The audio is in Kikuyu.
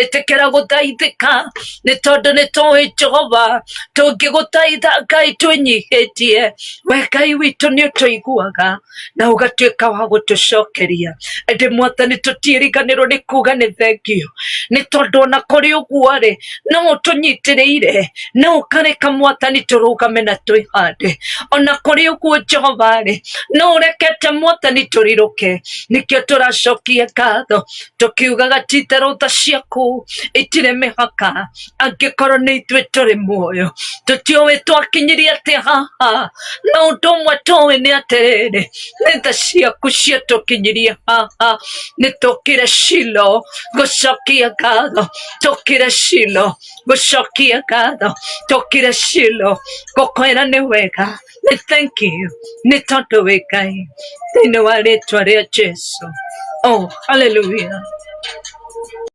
Ĩtĩkĩra gũthaithĩka nĩ tondũ nĩ tũĩ Jehova tũngĩgũthaitha Ngai twĩnyihĩtie, we Ngai witũ nĩ ũtũiguaga na ũgatuĩka wa gũtũcokeria. Ĩndĩ Mwathani tũtiĩriganĩrwo nĩ kuga nĩ thengiũ nĩ tondũ ona kũrĩ ũguo rĩ, no ũtũnyitĩrĩire no ũkareka Mwathani tũrũgame na twĩhande. Ona kũrĩ ũguo Jehova rĩ, no ũrekete Mwathani tũrirũke, nĩkĩo tũracokia ngatho tũkiugaga ti itherũ tha ciaku itirĩ mĩhaka angĩkorwo nĩ ithuĩ tũrĩ muoyo. Tũtiũĩ twakinyirie atĩa haha, no ũndũ ũmwe tũĩ nĩ atĩrĩrĩ, nĩ tha ciaku ciatũkinyirie haha. Nĩ tũkire Shilo gũcokia ngatho, tũkire Shilo gũcokia ngatho, tũkire Shilo gũkwĩra nĩ wega, nĩ thank you nĩ tondũ wĩ Ngai, thĩinĩ wa rĩtwa rĩa Jesu. Oh, hallelujah.